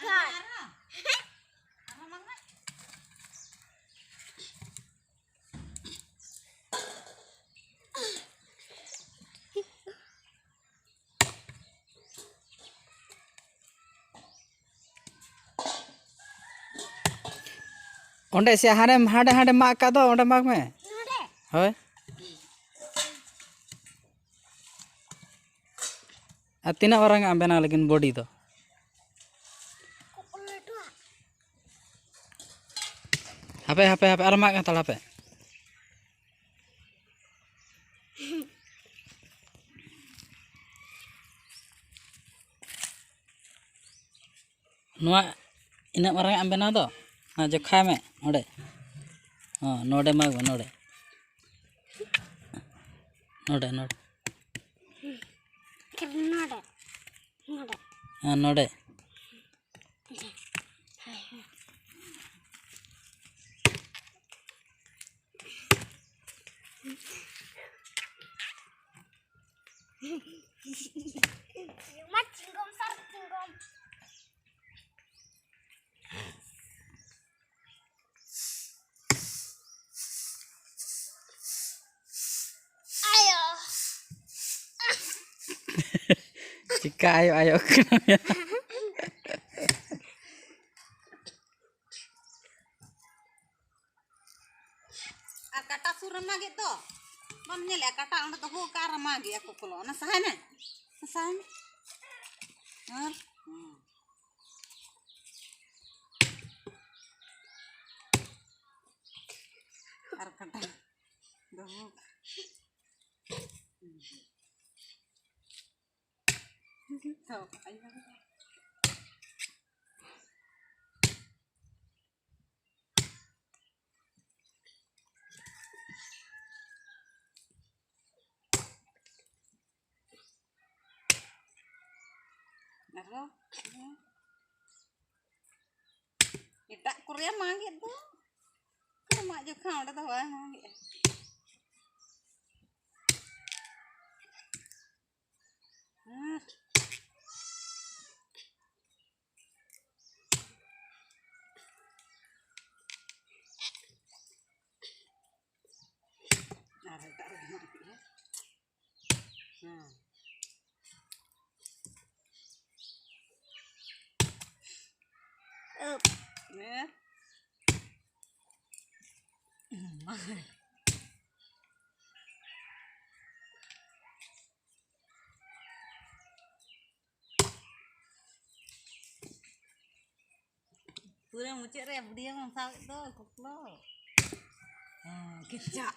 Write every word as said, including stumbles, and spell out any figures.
ᱠᱷᱟᱱ᱾ ᱚᱸᱰᱮ ᱥᱮ ᱦᱟᱱᱮᱢ, ᱦᱟᱸᱰᱮ ᱦᱟᱸᱰᱮ ᱢᱟᱜ ᱠᱟᱜ ᱫᱚ, ᱚᱸᱰᱮ ᱢᱟᱜᱽ ᱢᱮ᱾ ᱱᱚᱰᱮ? ᱦᱳᱭ᱾ ᱟᱨ ᱛᱤᱱᱟᱹᱜ ᱢᱟᱨᱟᱝ ᱟᱜ ᱮᱢ ᱵᱮᱱᱟᱣ ᱞᱟᱹᱜᱤᱫ ᱵᱚᱰᱤ ᱫᱚ? ᱠᱚᱠᱞᱮᱴᱚᱜᱼᱟ᱾ ᱦᱟᱯᱮ, ᱦᱟᱯᱮ, ᱦᱟᱯᱮ, ᱟᱨ ᱢᱟᱜ ᱦᱟᱛᱟᱲ ᱦᱟᱯᱮ᱾ ᱱᱚᱣᱟ ᱤᱱᱟᱹᱜ ᱢᱟᱨᱟᱝ ᱟᱜ ᱮᱢ ᱵᱮᱱᱟᱣ ᱫᱚ, ᱚᱱᱟ ᱡᱚᱠᱷᱟᱭ ᱢᱮ ᱚᱸᱰᱮ᱾ ᱦᱚᱸ, ᱱᱚᱰᱮ ᱢᱟᱜᱽ ᱢᱮ, ᱱᱚᱰᱮ᱾ ᱱᱚᱰᱮ, ᱱᱚᱰᱮ᱾ ᱱᱚᱰᱮ᱾ ᱱᱚᱰᱮ᱾ ᱦᱮᱸ, ᱱᱚᱰᱮ᱾ ᱢᱟ ᱪᱤᱝᱜᱚᱢ ᱥᱟᱨ ᱪᱤᱝᱜᱚᱢ᱾ ᱟᱭᱳ᱾ ᱪᱤᱠᱟ ᱟᱭᱳ ᱟᱭᱳ ᱠᱟᱱᱟ? ᱟᱨ ᱠᱟᱴᱟ ᱥᱩᱨ ᱨᱮ ᱢᱟᱜᱮᱫ ᱫᱚ, ᱵᱟᱢ ᱧᱮᱞᱮᱜᱼᱟ? ᱠᱟᱴᱟ ᱚᱸᱰᱮ ᱫᱚᱦᱚ ᱠᱟᱜ ᱟᱨ ᱢᱟᱜᱮᱜᱼᱟ ᱠᱚᱠᱞᱚ᱾ ᱚᱱᱟ ᱥᱟᱦᱟᱭ ᱢᱮ, ᱥᱟᱦᱟᱭ ᱢᱮ᱾ ᱟᱨ, ᱦᱩᱸ᱾ ᱟᱨ ᱠᱟᱴᱟ ᱫᱚᱦᱚ᱾ ᱛᱚ, ᱟᱭᱳ᱾ ᱟᱨᱦᱚᱸ ᱮᱴᱟᱜ ᱠᱚᱨᱮ ᱢᱟᱜᱮᱫ ᱫᱚ, ᱚᱠᱟ ᱢᱟᱜ ᱡᱚᱠᱷᱟ ᱚᱸᱰᱮ ᱫᱚ ᱵᱟᱭ ᱢᱟᱜᱮᱫᱼᱟ᱾ ᱦᱮᱸ᱾ ᱯᱩᱨᱟᱹ ᱢᱩᱪᱟᱹᱫ ᱨᱮ ᱵᱩᱰᱷᱤ ᱦᱚᱸ ᱥᱟᱵ ᱫᱚ ᱠᱚᱠᱞᱚ᱾ ᱦᱮᱸ, ᱠᱮᱪᱟᱜ᱾